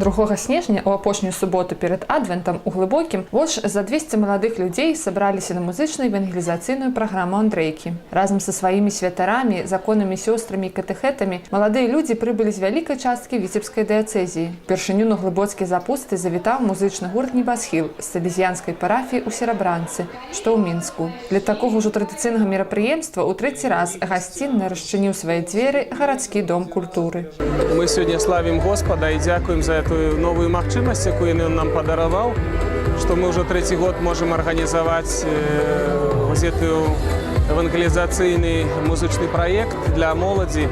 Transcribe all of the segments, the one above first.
2 снежня, у апошнюю суботу перад адвентам, у Глыбокім больш за 200 маладых людзей сабраліся на музычную евангелізацыйную праграму Андрэйкі. Разам са сваімі святарамі, законнымі сёстрамі і катэхетамі маладыя людзі прыбылі з вялікай часткі Віцебскай дыяцэзіі. Упершыню на глыбоцкія запусты завітаў музычны гурт «Небасхіл» з салезіянскай парафіі ў Серабранцы, што ў Мінску. Для такога ўжо традыцыйнага мерапрыемства ў трэці раз гасцінна расчыніў свае дзверы гарадскі дом культуры. Мы сёння славім Господа і дзякуем за эту новую магчымасць, якую ён нам падараваў, што мы ўжо трэці год можам арганізаваць вось эту евангелізацыйны музычны праект для моладзі,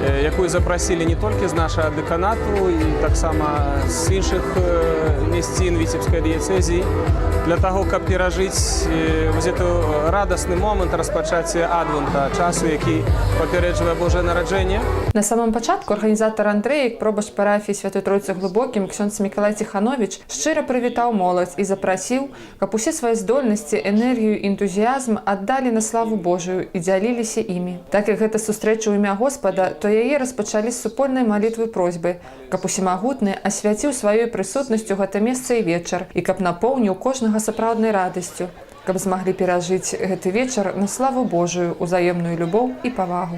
якую запрасілі не толькі з нашага дэканату, і таксама з іншых мясцін Віцебскай дыяцэзіі, для таго, каб перажыць вось эту радасны момант распачацця адвента, часу, які папярэджвае Божае нараджэнне. На самым пачатку арганізатар Андрэек, пробашч парафіі Святой Тройцы Глыбокім ксёндз Мікалай Ціханович шчыра прывітаў моладзь і запрасіў, каб усе свае здольнасці, энергію і энтузіязм аддалі на славу Божую і дзяліліся імі. Так як гэта сустрэча ў імя Господа, то яе распачалі з супольнай малітвы, просьбы, каб Усемагутны асвяціў сваёй прысутнасцю гэта месца і вечар і каб напоўніў кожнага сапраўднай радасцю, каб змаглі перажыць гэты вечар на славу Божую, узаемную любоў і павагу.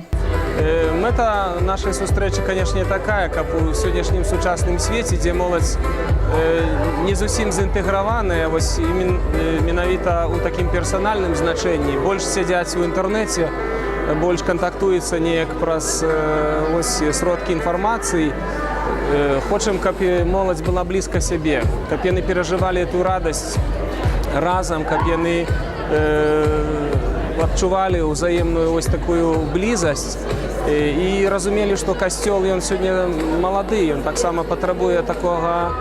Мэта нашай сустрэчы, канешне, такая, каб у сённяшнім сучасным свеце, дзе моладзь не зусім зінтэграваная вось менавіта ў такім персанальным значэнні, больш сядзяць у інтэрнэце, больш кантактуюцца неяк праз вось сродкі інфармацыі. Хочам, каб і моладзь была блізка сябе, каб яны перажывалі эту радасць разам, каб яны адчувалі ўзаемную вось такую блізасць і разумелі, што касцёл, ён сёння малады, ён таксама патрабуе такога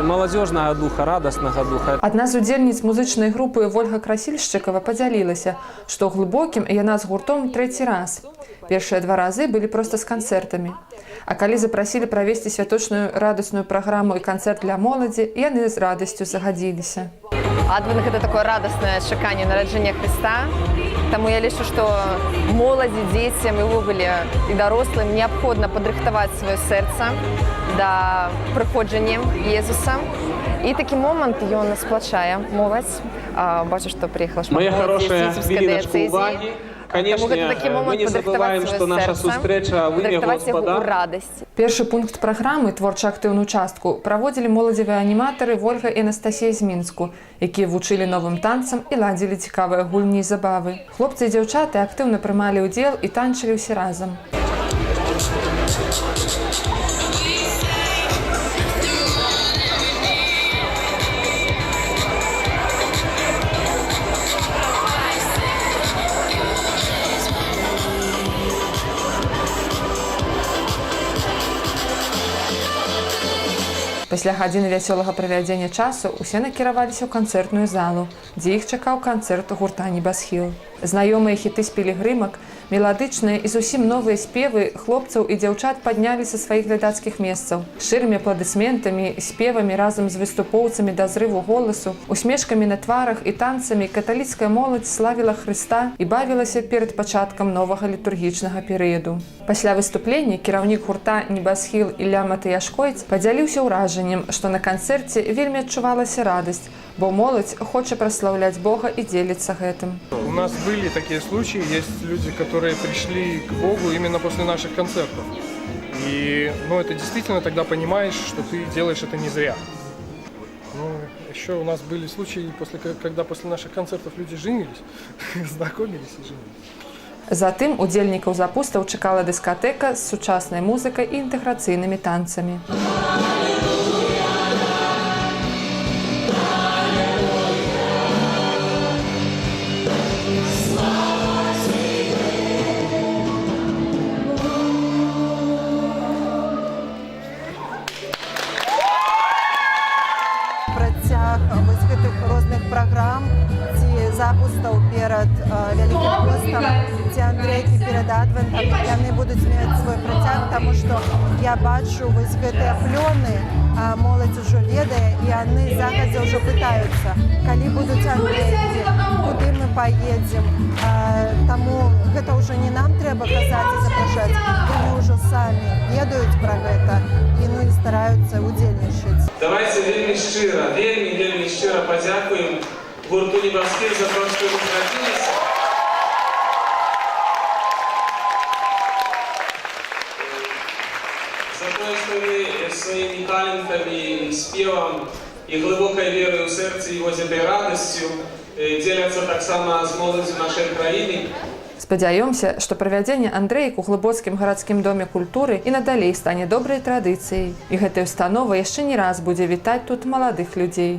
маладзёжнага духа, радаснага духа. Адна з удзельніц музычнай групы Вольга Красільшчыкава падзялілася, што ў Глыбокім яна з гуртом трэці раз. Першыя два разы былі проста з канцэртамі. А калі запрасілі правесці святочную радасную праграму і канцэрт для моладзі, яны з радасцю загадзіліся. Адвент — гэта такое радаснае чаканне нараджэння Хрыста. Таму я лічу, што моладзі, дзецям і ўвогуле і дарослым неабходна падрыхтаваць сваё сэрца да прыходжання Езуса. І такі момант, ён сплачае моладзь. Бачу, што прыехала шмат Моя моладзі з хорошая, Віцебскай хвіліначку дыяцэзіі. увагі. Таму гэта такі Конечно, мы момант не падрыхтаваць забываем, сваё што наша сэрца, сустрэча ў імя падрыхтаваць яго ў Господа. радасць. Першы пункт праграмы, творча актыўную частку, праводзілі моладзевыя аніматары Вольга і Анастасія з Мінску, якія вучылі новым танцам і ладзілі цікавыя гульні і забавы. Хлопцы і дзяўчаты актыўна прымалі ўдзел і танчылі ўсе разам. Пасля гадзіны вясёлага правядзення часу усе накіраваліся ў канцэртную залу, дзе іх чакаў канцэрт гурта «Небасхіл». Знаёмыя хіты з пілігрымак, меладычныя і зусім новыя спевы хлопцаў і дзяўчат паднялі са сваіх глядацкіх месцаў. Шчырымі апладысментамі, спевамі разам з выступоўцамі да зрыву голасу, усмешкамі на тварах і танцамі каталіцкая моладзь славіла Хрыста і бавілася перад пачаткам новага літургічнага перыяду. Пасля выступлення кіраўнік гурта «Небасхіл» Ілля Матыяшкойц падзяліўся ўражаннем, што на канцэрце вельмі адчувалася радасць, бо моладзь хоча праслаўляць Бога і дзеліцца гэтым. У нас были такие случаи, есть люди, которые пришли к Богу именно после наших концертов. И, ну, это действительно тогда понимаешь, что ты делаешь это не зря. Ну, еще у нас были случаи, когда после наших концертов люди женились, знакомились и женились. Затым удзельнікаў запустаў чакала дыскатэка з сучаснай музыкай і інтэграцыйнымі танцамі. Працяг вось гэтых розных праграм ці запустаў перад Вялікім постам, ці Андрейкі перад Адвентам, яны будуць мець свой працяг, таму што я бачу вось гэтыя плёны, моладзь ужо ведае, і яны загадзя ўжо пытаюцца, калі будуць Андрейкі, куды мы паедзем. Таму гэта ўжо не нам трэба казаць і запрашаць, яны ўжо самі ведаюць пра гэта і, ну, і стараюцца удзельнічаць. Давайце вельмі шчыра, вельмі, вельмі шчыра падзякуем гурту «Небасхіл» за тое, што вы згадзіліся. За тое, што вы сваімі талентамі, спевам і глыбокай верай у сэрцы і вось этой радасцю дзеляцца таксама з моладзю нашай краіны. Спадзяёмся, што правядзенне Андрэек у Глыбоцкім гарадскім доме культуры і надалей стане добрай традыцыяй. І гэтая установа яшчэ не раз будзе вітаць тут маладых людзей.